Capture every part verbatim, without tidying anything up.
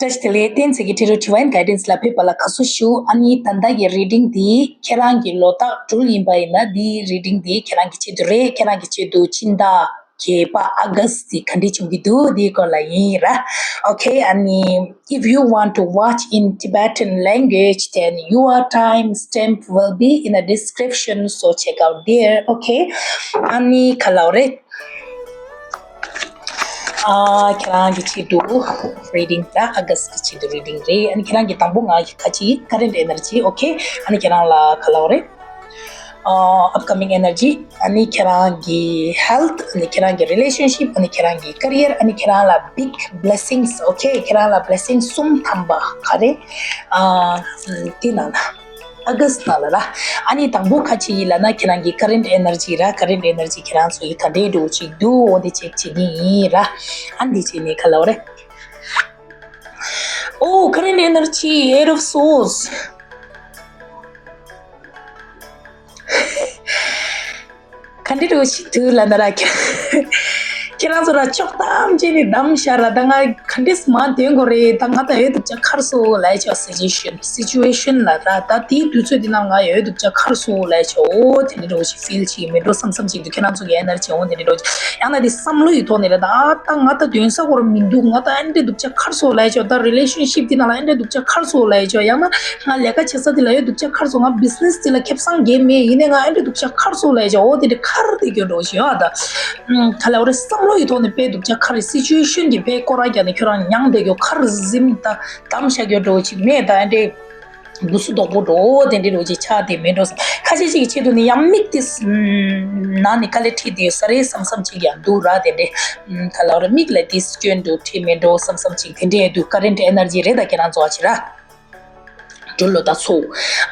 བཀྲ་ཤིས་བདེ་ལེགས། བསྟན་འཛིན་གྱི་ཁྲིད་རོགས་Divine Guidance་ལ་ཕེབས་པ་ལ་དགའ་བསུ་ཞུ། ཨ་ནི་ད་ལྟ་གི་reading་འདི་ཁྱེད་རང་གི་ལོ་རྟགས་སྦྲུལ་ཡིན་པ་ཡིན་ན་འདིའི་reading འདི་ཁྱེད་རང་གི་ཆེད་དུ་རེད། ཁྱེད་རང་གི་ཆེད་དུ་སྤྱི་ཟླ་བརྒྱད་པ་August འདི་ག་འདྲ་བྱུང་གི་འདུག་འདིའི་སྐོར་ལ་ཡིན་ར། Okay, ཨ་ནི if you want to watch in Tibetan language, then your time stamp will be in the description, so check out there. Okay, ཨ་ནི་ག་ལབ་རེད། ཨ། ཁྱེད་རང་གི་ཆེད་དུ་reading ད་August གི་ཆེད་དུ་reading རེད། ཨ་ནི་ཁྱེད་རང་གི་དང་པོ་ང་གི་ཁ་ཅིག་current energy, okay? ཨ་ནི་ཁྱེད་རང་ལ་ག་ལབ་རེད། ཨ། upcoming energy, ཨ་ནི་ཁྱེད་རང་གི་health, ཨ་ནི་ཁྱེད་རང་གི་relationship, ཨ་ནི་ཁྱེད་རང་གི་career, ཨ་ནི་ཁྱེད་རང་ལ་big blessings, okay? ཁྱེད་རང་ལ་blessings གསུམ་ཐམ་པ་ག་རེ། ཨ། དེ་ནང་ལ། August ནང་ལ་ར། ཨ་ནི་དང་པོ་ཁ་ཅིག་ཡིན་ལབ་ན་ཁྱེད་རང་གི་current energy ར། current energy ཁྱེད་རང་ཚོ་ཡི་ག་འདྲའི་འགྲོ་ཅིག་འདུག་འོ་འདི་check བྱེད་ཀྱི་ཡིན་ར། ཨ་འདི་བྱས་ནས་ག་ལབ་རེད། Oh, current energy, Eight of Swords. ག་འདྲ་འདྲ་བོ་ཞིག་འདུག་ལབ་ན་ར། ཁྱེད་རང་ཚོ་ར་ཕྱོགས་ཐམས་ཅད་ནས་བདམས་བཞག་ར། ད་ང་ག་འདྲས་མ་འདོན་དགོས་རེད། ད་ང་ད་ཡོད་སྡུག་ཅག་ཁར་སོང་ལབ་ཡ་ཅིག་situation, situation ལ་ར། ད་དེའི་དུས་ཚོད་འདི་ན་ང་ཡོད་སྡུག་ཅག་ཁར་སོང་ལབ་ཡ་ཅིག་འོ་དེ་འདྲ་འདྲ་བོ་ཞིག་feel བྱེད་ཀྱི་མེད་འགྲོ་བསམ་བསམ་ཅིག་འདུག་ཁྱེད་རང་ཚོ་གི་energy འོ་དེ་འདྲ་འདྲ་བོ་ཅིག་ཡང་ན་དེ་བསམ་བློ་ཡི་ཐོག་ནས་ར། ད་ད་ང་ད་འདོན་ས་སྐོར་མི་འདུག་ང་ད་ཨ་འདྲས་སྡུག་ཅག་ཁར་སོང་ལབ་ཡ་ཅིག་ད་relationship འདི་ནང་ལ་ཨ་འདྲས་སྡུག་ཅག་ཁར་སོང་ལབ་ཡ་ཅིག་ཡང་ན་ང་ལས་ཀ་བྱེད་ས་འདི་ལ་ཡོད་སྡུག་ཅག་ཁར་སོང་། ང་business འདི་ལ་ཁེ་བཟང་རྒྱག་མེད། ཡིན་ནའི་ང་ཨ་འདྲས་སྡུག་ཅག་ཁར་སོང་ལབ་ཡ་ཅིག་འོ་དེ་འདྲ་ཁར་དེ་སྐྱོ་འགྲོ་ཞིག་ཡོད་ད། ཨུམ། ག་ལབ་རེད། བསམ་བློ་ཡི་ཐོག་ནས་དཔེ་སྡུག་ཅག་ཁར་རེད། situation གི་དཔེ་སྐོར་ར་རྒྱག་ནས་ཁྱོད་རང་མྱངས་བསྡད་རྒྱུ་ཁར་ཟིམ་ད་བདམས་བཞག་རྒྱུ་འགྲོ་ཞིག་མེད་ད། ཨ་འདྲས་འབུ་སུ་རྡོག་པོ་འགྲོ་འོ་དེ་འདྲས་འགྲོ་ཅིག་ཆགས་བསྡད་མེད་འགྲོ་བསམ། ཁ་ཤས་ཅིག་གི་ཆེད་དུ་ནི་ཡང་མིག་དེ་ནང་ནས་དཀའ་ལས་འཕྲད་བསྡད་ཡོད་ས་རེད་བསམ་བསམ་ཅིག་ཡང་འདུག་ར། དེ་འདྲས་ཨུམ། ག་ལབ་རེད། མིག་ལ་དེ་སྐྱོན་འགྲོ་འཕྲད་མེད་འགྲོ་བསམ་བསམ་ཅིག་དེ་འདྲས་འདུག current energy རེད་ད་ཁྱེད་རང་ཚོ་ཨ་ཅིག་ར། སྦྲུལ་ལོ་ཟླ་ཚོ།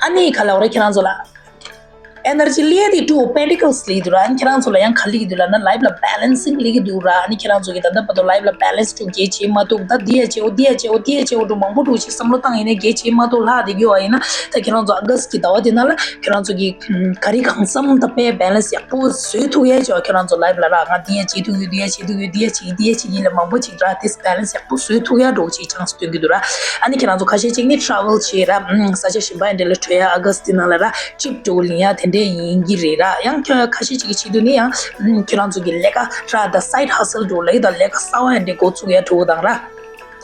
ཨ་ནི་ག་ལབ་རེད་ཁྱེད་རང་ཚོ་ལ། energy སླེབས་ཏེ་two of Pentacles སླེབས་འདུག་ར། ཨ་ནི་ཁྱེད་རང་ཚོ་ལ་ཡང་ག་རེ་སླེབས་ཀྱི་འདུག་ལབ་ན་life ལ་balancing སླེབས་ཀྱི་འདུག་ར། ཨ་ནི་ཁྱེད་རང་ཚོ་གི་ད་ལྟ་བར་དུ་life ལ་balance འགྲོ་རྒྱུ་བྱེད་མ་ཐུབ། ད་འདི་ཡ་བྱེད་འོ་འདི་ཡ་བྱེད་འོ་འདི་ཡ་བྱེད་འོ་འགྲོ་མང་པོ་འགྲོ་ཞིག་བསམ་བློ་བཏང་ཡིན་ན་རྒྱུ་བྱེད་མ་ཐུབ་ལྷག་བསྡད་ཀྱི་ཡོད་པ་ཡིན་ན། ད་ཁྱེད་རང་ཚོ་August གི་ཟླ་བ་འདི་ནང་ལ་ཁྱེད་རང་ཚོ་གི་ག་རེ་གང་འཚམ་ད་དཔེ་balance ཡག་པོ་བཟོས་ཐུབ་ཡ་ཅིག་ཁྱེད་རང་ཚོ་life ལ་ར། ང་འདི་ཡ་བྱེད་ཐུབ་ཡོད། འདི་ཡ་བྱེད་ཐུབ་ཡོད། འདི་ཡ་བྱེད་འདི་ཡ་བྱེད་ཡིན་ལ་མང་པོ་ཅིག་ར། དེ་balance ཡག་པོ་བཟོས་ཐུབ་ཡ་འགྲོ་ཅིག་chance སྟོན་གྱི་འདུག་ར། ཨ་ནི་ཁྱེད་རང་ཚོ་ཁ་ཤས་ཅིག་ནི་travel བྱེད་ར། ཨུམ། ས་ཆ་གཞན་པ་འདྲ་ལ་འགྲོ་ཡ། August འདི་ནང་ལ་ར་trip འགྲོ་ལེན་ཡ་དེ་འདྲས་ཡིན་གྱི་རེད་ར། ཡང་ཁྱོད་ཁ་ཤས་ཅིག་གི་ཆེད་དུ་ནི་ཡང་ཨུམ། ཁྱེད་རང་ཚོ་གི་ལས་ཀ་ར་ད་side hustle འགྲོ་ལེ་ད་ལས་ཀ་གསར་པ་འདྲ་འགོ་བཙུགས་ཡ་འགྲོ་དང་ར།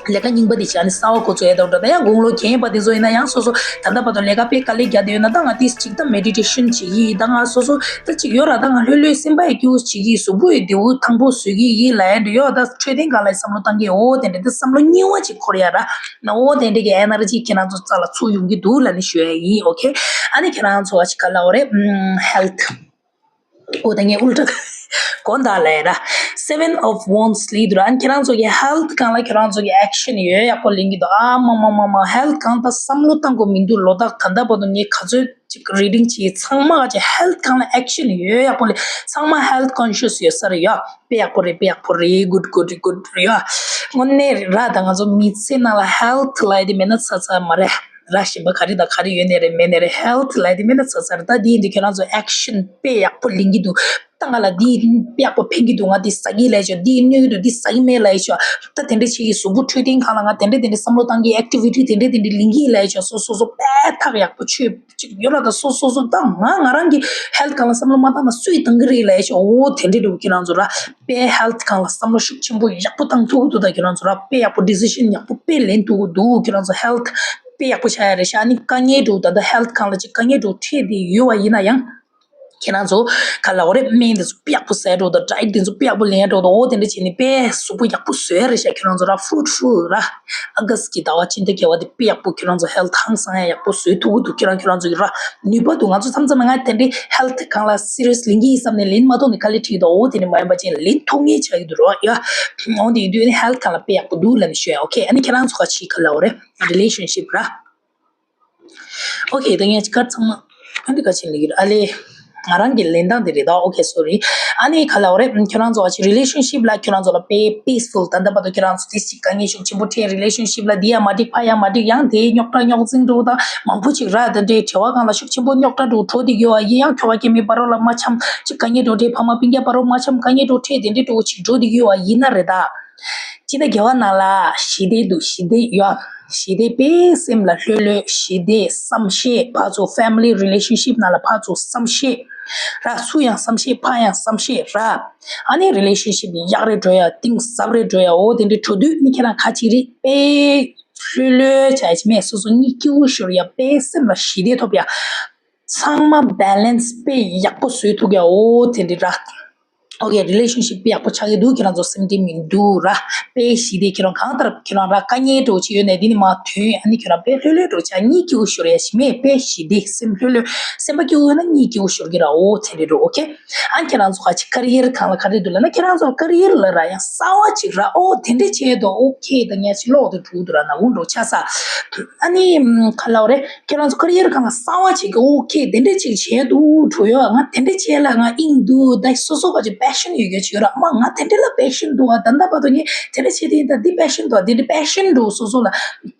ལས་ཀ་རྙིང་པ་འདི་བྱས་ནས་གསར་པ་འགོ་བཙུགས་ཡ་འགྲོ་ད། ཡང་དགུང་ལོ་རྒན་པ་དེ་ཚོ་ཡིན་ན་ཡང་སོ་སོ་ད་ལྟ་བར་དུ་ལས་ཀ་དཔེ་དཀའ་ལས་རྒྱག་བསྡད་ཡོད་ན་ད་ང་དེ་ཅིག་ད་meditation བྱེད་ཀྱི་ཡིན། ད་ང་སོ་སོ་ད་ཅིག་ཡོད་ར། ད་ང་ལྷོད་ལྷོད་སེམས་པ་ཡི་སྐྱིད་པོ་བྱེད་ཀྱི་ཡིན། གཟུགས་པོ་ཡི་བདེ་པོ་ཐང་པོ་བཟོ་གི་ཡིན་ལབ་ཡ་འདྲ་ཡོད། ད་འཕྲོད་བསྟེན་སྒང་ལ་བསམ་བློ་བཏང་གི་ཡོད། དེ་འདྲ་ད་བསམ་བློ་རྙིང་བ་ཅིག་འཁོར་ཡ་ར། ན་འོ་དེ་འདྲ་གི་energy ཁྱེད་རང་ཚོ་རྩ་ལ་ཚུགས་ཡོང་གི་འདུག་ལབ་ནས་ཞུ་ཡ་ཡིན། Okay, ཨ་ནི་ཁྱེད་རང་ཚོ་ཨ་ཅིག་ག་ལབ་རེད། ཨམ། health འོ་ད་ངས་ཨུལ་ཊ་དགོངས་དག་ལབ་ཡ་ར། Seven of Wands སླེབས་འདུག་ར། ཨ་ནི་ཁྱེད་རང་ཚོ་གི་health སྒང་ལ་ཁྱེད་རང་ཚོ་གི་action ཡོད་ཡག་པོ་ལེན་གྱི་འདུག་ཨ་མ་མ་མ་མ། health སྒང་ད་བསམ་བློ་བཏང་དགོས་མི་འདུག་ལོ་ད་ག་འདྲ་བར་དུ་ངས་ག་ཚོད་ཅིག་reading བྱས་ཚང་མ་ག་ཅིག་health སྒང་ལ་action ཡོད་ཡག་པོ་ལེན། ཚང་མ་health conscious ཡོད་ས་རེད་ཡ། དཔེ་ཡག་པོ་རེད། དཔེ་ཡག་པོ་རེད། good good good རེད་ཡ། དངོས་གནས་ར། ད་ང་ཚོ་མི་ཚེ་ནང་ལ་health ལབ་ཡ་དེ་མེད་ན་ཚར་ཚར་མ་རེད། ར་གཞན་པ་ག་རེ་དང་ག་རེ་ཡོད་ནའི་རེད་མེད་ནའི་རེད། health ལབ་ཡ་དེ་མེད་ན་ཚར་ཚར་རེད། ད་དེ་ཡིན་དུས་ཁྱེད་རང་ཚོ་action དཔེ་ཡག་པོ་ལེན་གྱི་འདུག་ད་ང་ལ་འདི་དཔེ་ཡག་པོ་ཕན་གྱི་འདུག་ང་འདི་ཟ་གི་ལབ་ཡ་ཆོག་འདི་གནོད་གི་འདུག་འདི་ཟ་གི་མེད་ལབ་ཡ་ཆོག་ད་དེ་འདྲ་བྱེད་ཀྱི་གཟུགས་པོ་འཕྲོད་བསྟེན་སྒང་ལ་ང་དེ་འདྲ་དེ་འདྲ་བསམ་བློ་བཏང་གི activity དེ་འདྲ་དེ་འདྲ་ལེན་གི་ལབ་ཡ་ཆོག་སོ་སོ་སོ་དཔེ་ཐག་ཡག་པོ་ཆོད་ཅིག་ཡོད་ར། ད་སོ་སོ་སོ་ད་ང་ང་རང་གི་health སྒང་ལ་བསམ་བློ་མ་བཏང་ན་སུས་བཏང་གི་རེད་ལབ་ཡ་ཆོག་འོ་དེ་འདྲ་འདུག་ཁྱེད་རང་ཚོ་ར་དཔེ་health སྒང་ལ་བསམ་བློ་ཤུགས་ཆེན་པོ་ཡག་པོ་བཏང་ཐུབ་ཀྱི་འདུག་ད་ཁྱེད་རང་ཚོ་ར་དཔེ་ཡག་པོ་decision ཡག་པོ་དཔེ་ལེན་ཐུབ་ཀྱི་འདུག་ཁྱེད་རང་ཚོ་health དཔེ་ཡག་པོ་ཆགས་ཡ་རེད་ཤག་ཨ་ནི་དཀའ་ངལ་འདྲ་བོ་ད་ལྟ་health སྒང་ལ་ཅིག་དཀའ་ངལ་འདྲ་བོ་འཕྲད་བསྡད་ཡོད་པ་ཡིན་ན་ཡང་། ཁྱེད་རང་ཚོ་ག་ལབ་དགོས་རེད། སྨན་དེ་ཚོ་དཔེ་ཡག་པོ་ཟ་འགྲོ་དང་diet དེ་ཚོ་དཔེ་ཡག་པོ་ལེན་འགྲོ་དང་འོ་དེ་འདྲ་བྱས་ནས་དཔེ་གཟུགས་པོ་ཡག་པོ་བཟོ་ཡ་རེད་ཤག་ཁྱེད་རང་ཚོ་ར་fruitful ར་August གི་ཟླ་བ་ཕྱི་ཟླ་བརྒྱད་པ་དེ་དཔེ་ཡག་པོ་ཁྱེད་རང་ཚོ་health ཧང་སང་ཡ་ཡག་པོ་བཟོ་ཐུབ་ཀྱི་འདུག་ཁྱེད་རང་ཁྱེད་རང་ཚོ་གི་ར་ནུས་པ་འདུག་ང་ཚོ་མཚམས་མཚམས་ང་དེ་འདྲའི་health སྒང་ལ་serious ལེན་གྱི་ཡིན་བསམ་ནས་ལེན་མ་ཐུབ་ནས་དཀའ་ལས་འཕྲད་ཀྱི་འདུག་འོ་དེ་འདྲ་མ་ཡིན་པ་ཅིག་ལེན་ཐུབ་ངེས་ཆགས་ཀྱི་འདུག་ར་ཡ། འོ་དེ་ཡིན་དུས་ནི་health སྒང་ལ་དཔེ་ཡག་པོ་འདུག་ལབ་ནས་ཞུ་ཡ། Okay, ཨ་ནི་ཁྱེད་རང་ཚོ་ག་ཅིག་ག་ལབ་དགོས་རེད། relationship ར། Okay, ད་ངས་སྐར་ཚང་མ་ཨ་འདི་ག་ཅིག་ལེགས་ཀྱི་རེད། ཨ་ལེ། ང་རང་གི་ལེན་སྟངས་དེ་རེད་ད། Okay, sorry. ཨ་ནི་ག་ལབ་དགོས་རེད། ཁྱོད་རང་ཚོ་ཨ་ཅིག་relationship ལ་ཁྱོད་རང་ཚོ་ལ་དཔེ་peaceful ད་ལྟ་བར་དུ་ཁྱོད་རང་ཚོ་དེ་ཅིག་དཀའ་ངལ་ཤུགས་ཆེན་པོ་འཕྲད། relationship ལ་འདི་ཡ་མ་འགྲིག་ཕ་ཡ་མ་འགྲིག་ཡང་དེའི་རྙོག་དྲ་རྙོག་འཛིང་འདྲ་བོ་དང་མང་པོ་ཅིག་ར། ད་འདྲའི་བྲེལ་བ་སྒང་ལ་ཤུགས་ཆེན་པོ་རྙོག་དྲ་འདྲ་བོ་འགྲོ་བསྡད་ཡོད་པ་ཡིན་ཡང་ཁྱོ་ག་སྐྱེ་དམན་བར་ལ་མ་འཆམ་ཅིག་དཀའ་ངལ་འདྲ་བོ་འཕྲད། ཕ་མ་སྤུན་ཀྱག་བར་མ་འཆམ་དཀའ་ངལ་འདྲ་བོ་འཕྲད། དེ་འདྲའི་འདྲ་བོ་ཅིག་འགྲོ་བསྡད་ཡོད་པ་ཡིན་ན་རེད་ད། སྤྱི་ཟླ་བརྒྱད་པ་ནང་ལ་ཞི་བདེ་འདུག་ཞི་བདེ་ཡོད། ཞི་བདེ་དཔེ་སེམས་ལ་ལྷོད་ལྷོད། ཞི་བདེ། བསམ་ཤེས། ཕར་ཚུར་family relationship ནང་ལ་ཕར་ཚུར་བསམ་ཤེས་ར། ཚུར་ཡང་བསམ་ཤེས། ཕར་ཡང་བསམ་ཤེས་ར། ཨ་ནི་relationship ཡག་རེ་འགྲོ་ཡ། གཏིང་ཟབ་རེ་འགྲོ་ཡ། འོ་དེ་འདྲ་འགྲོ་དུས་ནི་ཁྱེད་རང་ཁ་ཅིག་རེད། དཔེ་ལྷོད་ལྷོད་བྱ་ཡ་ཅིག་མེད། སོ་སོ་གཉིད་སྐྱིད་པོ་ཤོར་ཡ། དཔེ་སེམས་ལ་ཞི་བདེ་ཐོབ་ཡ། ཚང་མ་balance དཔེ་ཡག་པོ་བཟོས་ཐུབ་ཡ། འོ་དེ་འདྲ་ར། ཨོ་ཀེ། relationship དཔེ་ཡག་པོ་ཆགས་ཀྱི་འདུག་ཁྱེད་རང་ཚོ་སེམས་ཁྲལ་མི་འདུག་ར། དཔེ་ཞི་བདེ། ཁྱེད་རང་གང་ལྟར་ཁྱེད་རང་ར་དཀའ་ངལ་འདྲ་བོ་ཅིག་ཡོད་ནའི་འདི་ནས་མར་ཐོན། ཨ་ནི་ཁྱེད་རང་དཔེ་ལྷོད་ལྷོད་འདྲ་བོ་བྱས། གཉིད་སྐྱིད་པོ་ཤོར་ཡ་ཞིག་མེད། དཔེ་ཞི་བདེ། སེམས་ལྷོད་ལྷོད། སེམས་པ་སྐྱིད་པོ་ཡོད་ན་གཉིད་སྐྱིད་པོ་ཤོར་གྱི་ར། འོ་དེ་འདྲ་འདྲ་བོ། ཨོ་ཀེ། ཨ་ཁྱེད་རང་ཚོ་ཁ་ཅིག་career སྒང་ལ་ག་རེ་འདུག་ལབ་ན། ཁྱེད་རང་ཚོ་career ལ་ར་ཡང་གསར་པ་ཅིག་ར། ཨོ་དེ་འདྲ་བྱས་འདུག་ཨོ་ཀེ། ད་ངས་ཅིག་ཀློག་དེ་འགྲོ་འདུག་ར། ན་འུ་འདྲ་བོ་ཆགས་ས། ཨ་ནི་ཨམ། ག་ལབ་རེད། ཁྱེད་རང་ཚོ་career སྒང་ལ་གསར་པ་ཅིག་གི་ཨོ་ཀེ་དེ་འདྲ་ཅིག་བྱས་འདུག་འགྲོ་ཡོད། ང་དེ་འདྲ་བྱས་ལ་ང་དབྱིངས་འདུག་ད་སོ་སོ་ག་ཅིག་passion ཡོད་རྒྱུ་ཅིག་ཡོད་ར། མ་ང་དེ་འདྲ་ལ་passion འདུག་ཨ། ད་ལྟ་བར་དུ་ངས་དེ་འདྲ་བྱས་དེ་ད་འདི་passion འདུག་དེ་འདྲ་passion འདུག་སོ་སོ་ལ་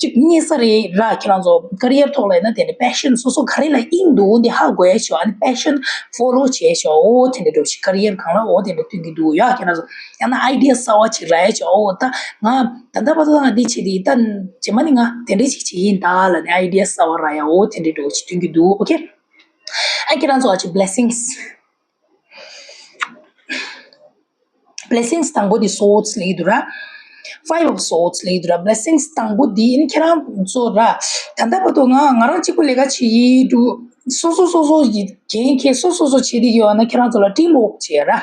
ཅིག་རྙེད་ས་རེད་ར། ཁྱེད་རང་ཚོ་career ཐོག་ལ་ཡིན་ན་དེ་འདྲ་passion སོ་སོ་ག་རེ་ལ་དབྱིངས་འདུག་འདི་ཧ་གོ་ཡ་ཆོག་ཨ་ནི་passion follow བྱས་ཆོག་ཨོ་དེ་འདྲ་འདྲ་བོ་ཞིག career སྒང་ལ་ཨོ་དེ་འདྲ་སྟོན་གྱི་འདུག་ཡ། ཁྱེད་རང་ཚོ་ཡང་ན་idea གསར་པ་ཅིག་རག་ཡ་ཆོག་ཨོ་ད་ང་ད་ལྟ་བར་དུ་ང་འདི་བྱས་དེ་ད་རྗེས་མ་ནི་ང་དེ་འདྲ་ཞིག་བྱེད་ཡིན་ད་ལབ་ནས་idea གསར་པ་རག་ཡ་ཨོ་དེ་འདྲ་འདྲ་བོ་ཞིག་སྟོན་གྱི་འདུག་ཨོ་ཀེ། ཨ་ཁྱེད་རང་ཚོ་ཨ་ཅིག་blessings blessings དང་པོ་དེ་swords ལབ་ཀྱི་འདུག་ར། five of swords ལབ་ཀྱི་འདུག་ར། blessings དང་པོ་དེ་ཨ་ནི་ཁྱེད་རང་ཚོ་ར། ད་ལྟ་བར་དུ་ང་ང་རང་གཅིག་པུ་ལས་ཀ་བྱེད་ཀྱི་འདུག་སོ་སོ་སོ་སོ་ཡི་འགན་འཁྱེར་སོ་སོ་སོ་བྱེད་ཀྱི་ཡོད་ན་ཁྱེད་རང་ཚོ་ལ་team work བྱེད་ར།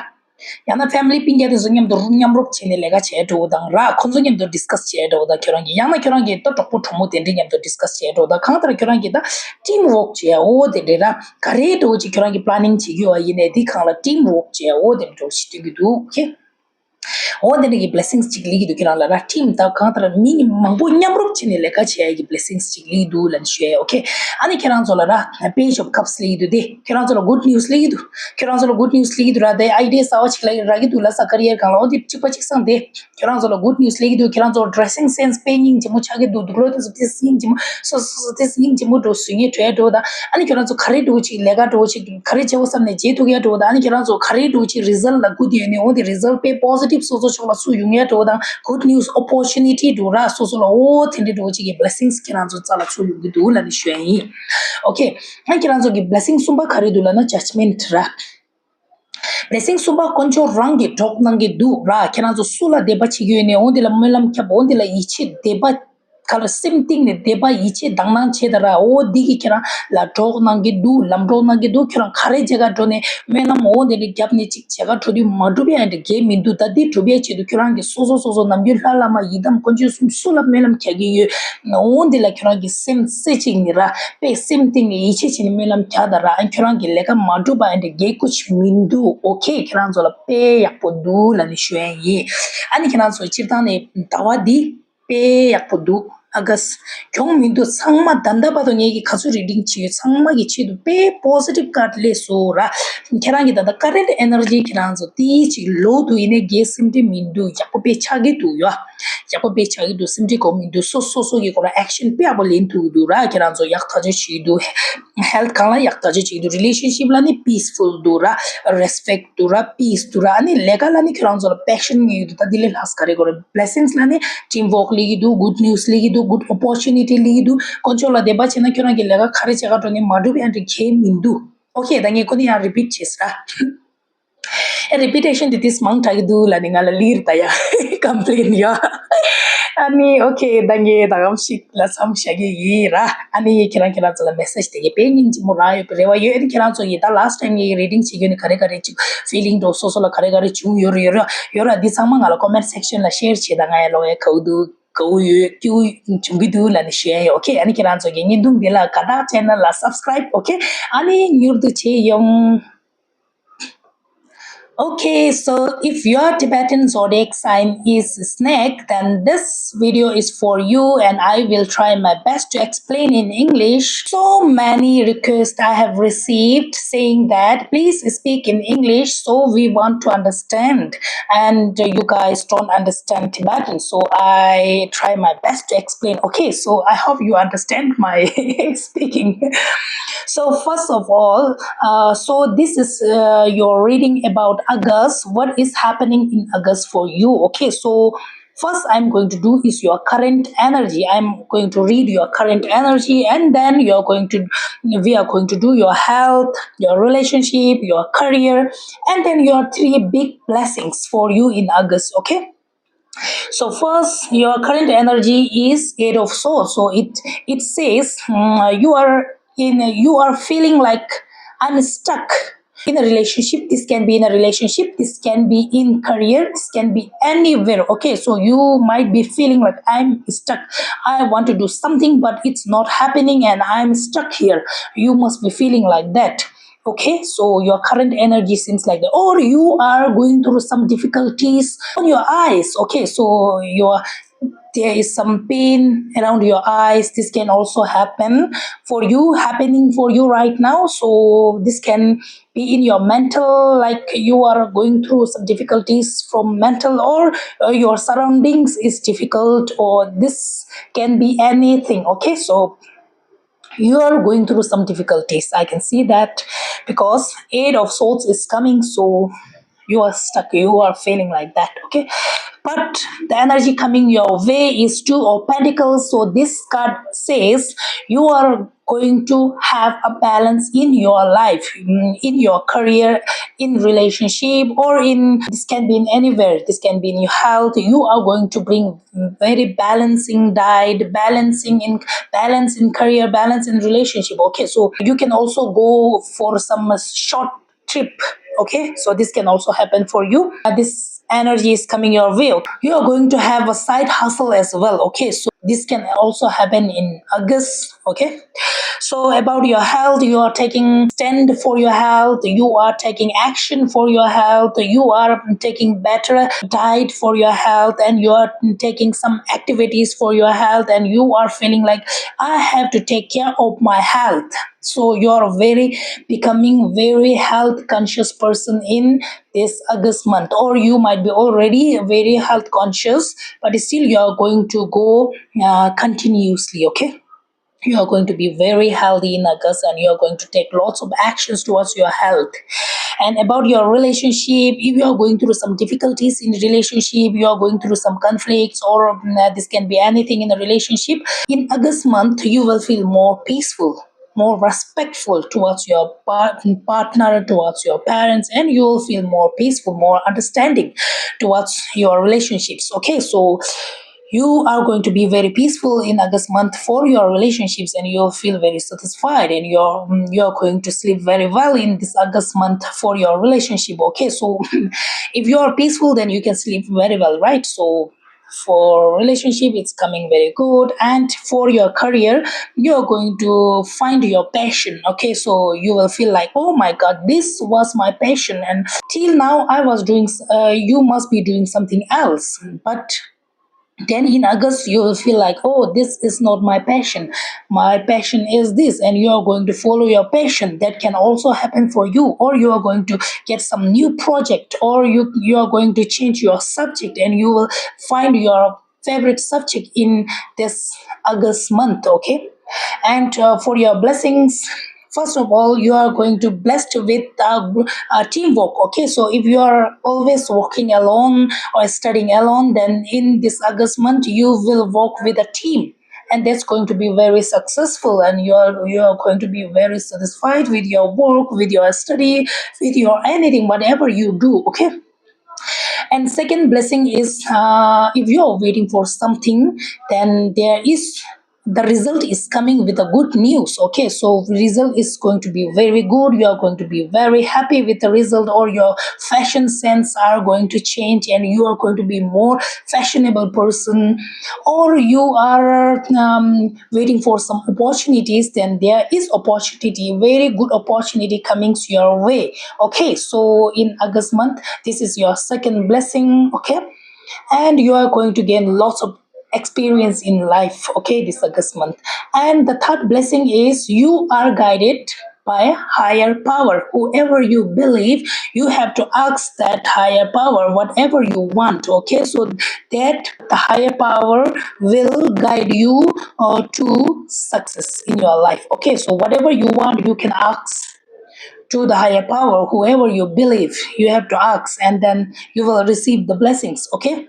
ཡང་ན་family སྤུན་ཀྱག་དེ་ཚོ་མཉམ་དུ་མཉམ་རུབ་བྱས་ནས་ལས་ཀ་བྱས་འགྲོ་དང་ར། ཁོ་ཚོ་མཉམ་དུ་discuss བྱས་འགྲོ་དང་ཁྱོད་རང་གིས། ཡང་ན་ཁྱོད་རང་གིས་ལྟ་གྲོགས་པོ་གྲོགས་མོ་དེ་འདྲ་མཉམ་དུ་discuss བྱས་འགྲོ་དང་། གང་ལྟར་ཁྱོད་རང་གིས་ད་team work བྱས་འོ་དེ་འདྲ་ར། ག་རེ་འགྲོ་ཅིག་ཁྱོད་རང་གིས་planning བྱེད་ཀྱི་ཡོད་པ་ཡིན་ནའི་དེ་སྒང་ལ་team work བྱས་འོ་དེ་འདྲ་འགྲོ་ཞིག་སྟོན་གྱི་འདུག་ཨོ་ཀེ། འོ་དེ་འདྲ་གི་blessings ཅིག་སླེབས་ཀྱི་འདུག་ཁྱེད་རང་ལ་ར། team ད་གང་ལྟར་མི་མང་པོ་མཉམ་རུབ་བྱས་ནས་ལས་ཀ་བྱེད་ཡ་གི་blessings ཅིག་སླེབས་ཀྱི་འདུག་ལབ་ནས་ཞུ་ཡ། ཨོ་ཀེ། ཨ་ནི་ཁྱེད་རང་ཚོ་ལ་ར་page of cups སླེབས་ཀྱི་འདུག་དེ་ཁྱེད་རང་ཚོ་ལ་good news སླེབས་ཀྱི་འདུག་ཁྱེད་རང་ཚོ་ལ་good news སླེབས་ཀྱི་འདུག་ར། དེ་idea གསར་པ་ཅིག་ལ་རག་གི་འདུག་ལ་ས། career སྒང་ལ་འོ་དེ་གཅིག་པ་གཅིག་སང་དེ་ཁྱེད་རང་ཚོ་ལ་good news སླེབས་ཀྱི་འདུག་ཁྱེད་རང་ཚོ་dressing sense དཔེ་སྙིང་རྗེ་མོ་ཆགས་ཀྱི་འདུག་འདུག་ལོ་དེ་ཚོ་དེ་སྙིང་རྗེ་མོ་སོ་སོ་སོ་དེ་སྙིང་རྗེ་མོ་འགྲོ་བཟོ་ངེས་འགྲོ་ཡ་འགྲོ་དང་། ཨ་ནི་ཁྱེད་རང་ཚོ་ག་རེ་འགྲོ་ཅིག་ལས་ཀ་འགྲོ་ཅིག་ག་རེ་བྱེད་དགོས་བསམ་ནས་བྱེད་ཐུབ་ཡ་འགྲོ་དང་། ཨ་ནི་ཁྱེད་རང་ཚོ་ག་རེ་འགྲོ་ཅིག་result ལ་སྒུག་བསྡད་ཡོད་ནས་འོ་དེ་result དཔེ་positive སོ་སོ་ཕྱོགས་ལ་ཚུར་ཡོང་ཡ་འགྲོ་དང་། good news opportunity འགྲོ་ར་སོ་སོ་ལ་འོ་དེ་འདྲ་འགྲོ་ཅིག་གི་blessings ཁྱེད་རང་ཚོ་རྩ་ལ་ཚུར་ཡོང་གི་འདུག་ལབ་ནས་ཞུ་ཡ་ཡིན། ཨོ་ཀེ། ཨ་ནི་ཁྱེད་རང་ཚོ་གི་blessing གསུམ་པ་ག་རེ་འདུག་ལབ་ན་judgment ར། blessing གསུམ་པ་དཀོན་མཆོག་རང་གིས་གྲོགས་གནང་གི་འདུག་ར། ཁྱེད་རང་ཚོ་སུ་ལ་དད་པ་བྱེད་ཀྱི་ཡོད་ནས་འོ་འདི་ལ་སྨོན་ལམ་བརྒྱབ། འོ་འདི་ལ་ཡིད་ཆེས་དད་པ་ག་ལ་སེམས་གཏིང་ནས་དད་པ་ཡིད་ཆེས་དག་སྣང་བྱེད་ད་ར། འོ་འདི་གིས་ཁྱེད་རང་ལ་གྲོགས་གནང་གི་འདུག་ལམ་གྲོགས་གནང་གི་འདུག་ཁྱོད་རང་ག་རེ་བྱེད་ག་འགྲོ་ནས་སྨོན་ལམ་འོ་འདི་ལ་བརྒྱབ་ནས་ཅིག་བྱེད་ག་འགྲོ་དུས་མ་འགྲུབ་ཡ་འདྲ་གལ་མི་འདུག་ད་འདི་འགྲུབ་ཡ་ཆེད་དུ་ཁྱོད་རང་གིས་སོ་སོ་སོ་སོ་ནམ་རྒྱུན་ལྷ་བླ་མ་ཡི་དམ་དཀོན་མཆོག་གསུམ་སུ་ལ་སྨོན་ལམ་རྒྱག་གི་ཡོད། འོ་འདི་ལ་ཁྱོད་རང་གིས་སེམས་རྩེ་གཅིག་ནས་ར། དཔེ་སེམས་གཏིང་ནས་ཡིད་ཆེས་བྱས་ནས་སྨོན་ལམ་རྒྱག་ད་ར། ཨ་ཁྱོད་རང་གི་ལས་ཀ་མ་འགྲུབ་པ་ཨ་འདྲ་རྒྱལ་ཁུ་ཆི་མི་འདུག་ཨོ་ཁེ། ཁྱེད་རང་ཚོ་ལ་དཔེ་ཡག་པོ་འདུག་ལབ་ནས་ཞུ་ཡ་ཡིན། ཨ་ནི་ཁྱེད་རང་ཚོ་སྤྱིར་བཏང་ནས་ཟླ་བ་འདི་དཔེ་ཡག་པོ་འདུག་ཨ་ག་ས་གྱོང་མི་འདུག་ཚང་མ་ད་ལྟ་བར་དུ་ངེད་ཀྱི་ག་ཚོད་reading བྱས་ཡོད་ཚང་མ་གི་ཆེད་དུ་དཔེ་positive card སླེབས་སོང་ར། ཁྱེད་རང་གི་ད་ལྟ་current energy ཁྱེད་རང་ཚོ་དེའི་ཅིག་low དུ་ཡིན་ནའི་རྒྱལ་སེམས་ཁྲལ་མི་འདུག་ཡག་པོ་དཔེ་ཆགས་ཀྱི་འདུག་ཡ། ཡག་པོ་དཔེ་ཆགས་ཀྱི་འདུག་སེམས་ཁྲལ་དགོས་མི་འདུག་སོ་སོ་སོ་གི་སྐོར་ལ་action དཔེ་ཡག་པོ་ལེན་ཐུབ་ཀྱི་འདུག་ར། ཁྱེད་རང་ཚོ་ཡག་ཐག་ཆོད་བྱེད་ཀྱི་འདུག health སྒང་ལ་ཡག་ཐག་ཆོད་བྱེད་ཀྱི་འདུག relationship ལ་ནི་peaceful འདུག་ར། respect འདུག་ར། peace འདུག་ར། ཨ་ནི་ལས་ཀ་ལ་ནི་ཁྱེད་རང་ཚོ་ལ་passion ཡོད་ཀྱི་འདུག་ད་འདི་ལས་ལྷག་ག་རེ་དགོས་རེད། blessings ལ་ནི་team work སླེབས་ཀྱི་འདུག good news སླེབས་ཀྱི་འདུག good opportunity སླེབས་ཀྱི་འདུག་དཀོན་མཆོག་ལ་དད་པ་བྱས་ན་ཁྱོད་རང་གི་ལས་ཀ་ག་རེ་བྱེད་ག་འགྲོ་ནི་མ་འགྲུབ་ཡང་འགྲིག་གལ་མི་འདུག་ཨོ་ཁེ། ད་ངས་ཁོ་ནི་ཡང་repeat བྱས་ཟེར་ར། ཨེ་repetition དེ་ཏིས་མང་དྲགས་ཀྱི་འདུག་ལབ་ནས་ང་ལ་ལིར་ད་ཡ་complain ཡ། ཨ་ནི་ཨོ་ཁེ། ད་ངས་ད་གམ་ཞིག་ལ་མཚམས་བཞག་གི་ཡིན་ར། ཨ་ནི་ཁྱེད་རང་ཁྱེད་རང་ཚོ་ལ་message དེ་གས་དཔེ་སྙིང་རྗེ་མོ་རག་ཡོད་པའི་རེ་བ་ཡོད། ཨ་ནི་ཁྱེད་རང་ཚོ་ཡིས་ད་last time ངའི་reading བྱེད་རྒྱུ་ནི་ག་རེ་ག་རེ་ཅིག་feeling འགྲོ་སོ་སོ་ལ་ག་རེ་ག་རེ་བྱུང་ཡོད་རེད་ཡོད་རེད་ཡོད་ར། འདི་ཚང་མ་ང་ལ་comment section ལ་share བྱེད་ད། ང་ཡ་ལོག་ཡ་གའུ་འདུག་གའུ་ཡོད་སྐྱིའུ་བྱུང་གི་འདུག་ལབ་ནས་ཞུ་ཡ་ཡོད། ཨོ་ཁེ། ཨ་ནི་ཁྱེད་རང་ཚོ་གི་བརྙན་ཐུང་འདི་ལ་དགའ་རྟགས་channel ལ་subscribe ཨོ་ཁེ། ཨ་ནི་མྱུར་དུ་བྱེད་ཡོང་། Okay, so if your Tibetan zodiac sign is snake, then this video is for you and I will try my best to explain in English. So many requests I have received saying that please speak in English, so we want to understand and you guys don't understand Tibetan. So I try my best to explain. Okay, so I hope you understand my speaking. So first of all, uh, so this is uh, your reading about August. What is happening in August for you? Okay, so First, I'm going to do is your current energy. I'm going to read your current energy, and then you're going to, we are going to do your health, your relationship, your career, and then your three big blessings for you in August. Okay. So first, your current energy is Eight of Swords. So it it says, mm, you are in you are feeling like I'm stuck in a relationship. This can be in a relationship, this can be in career, this can be anywhere. Okay, so you might be feeling like I'm stuck. I want to do something, but it's not happening, and I'm stuck here. You must be feeling like that. Okay, so your current energy seems like that, or you are going through some difficulties on your eyes. Okay, so your there is some pain around your eyes. This can also happen for you, happening for you right now. So this can be in your mental, like you are going through some difficulties from mental, or uh, your surroundings is difficult, or this can be anything. Okay, so you are going through some difficulties. I can see that because Eight of Swords is coming, so you are stuck, you are feeling like that. Okay, but the energy coming your way is Two of Pentacles. So this card says you are going to have a balance in your life, mm, in your career, in relationship, or in, this can be in anywhere, this can be in your health. You are going to bring very balancing diet, balancing in, balance in career, balance in relationship. Okay, so you can also go for some short trip. Okay, so this can also happen for you. Uh, this energy is coming your way. You are going to have a side hustle as well. Okay, so this can also happen in August. Okay, so about your health, you are taking stand for your health, you are taking action for your health, you are taking better diet for your health, and you are taking some activities for your health, and you are feeling like I have to take care of my health. So you are very becoming very health conscious person in this August month, or you might be already very health conscious, but still you are going to go uh, continuously. Okay, you are going to be very healthy in August, and you are going to take lots of actions towards your health. And about your relationship, if you are going through some difficulties in relationship, you are going through some conflicts, or mm, uh, this can be anything in a relationship, in August month you will feel more peaceful, more respectful towards your par- partner, towards your parents, and you will feel more peaceful, more understanding towards your relationships. Okay, so you are going to be very peaceful in August month for your relationships, and you'll feel very satisfied, and you're mm, you're going to sleep very well in this August month for your relationship. Okay, so if you are peaceful, then you can sleep very well, right? So for relationship, it's coming very good, and for your career, you're going to find your passion. Okay, so you will feel like, oh my god, this was my passion, and till now I was doing s- uh, you must be doing something else. But then in August you will feel like, oh, this is not my passion. My passion is this, and you are going to follow your passion. That can also happen for you, or you are going to get some new project, or you you are going to change your subject, and you will find your favorite subject in this August month. Okay, and uh, for your blessings, first of all, you are going to blessed with uh, gr- uh, teamwork. Okay, so if you are always working alone or studying alone, then in this August month you will work with a team, and that's going to be very successful, and you are you are going to be very satisfied with your work, with your study, with your anything, whatever you do. Okay, and second blessing is uh, if you are waiting for something, then there is the result is coming with a good news. Okay, so result is going to be very good, you are going to be very happy with the result, or your fashion sense are going to change, and you are going to be more fashionable person, or you are um, waiting for some opportunities, then there is opportunity, very good opportunity coming your way. Okay, so in August month, this is your second blessing. Okay, and you are going to gain lots of experience in life. Okay, this August month. And the third blessing is you are guided by higher power. Whoever you believe, you have to ask that higher power whatever you want. Okay, so that the higher power will guide you uh, to success in your life. Okay, so whatever you want, you can ask to the higher power, whoever you believe, you have to ask, and then you will receive the blessings. Okay,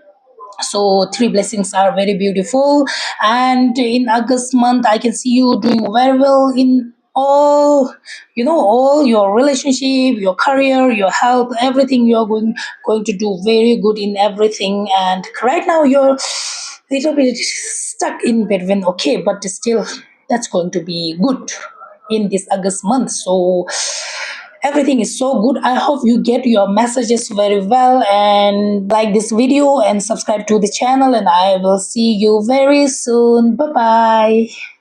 So three blessings are very beautiful, and in August month I can see you doing very well in all, you know, all your relationship, your career, your health, everything. You're going going to do very good in everything. And right now you're little bit stuck in between, okay, but still that's going to be good in this August month. So everything is so good. I hope you get your messages very well and like this video and subscribe to the channel, and I will see you very soon. Bye bye.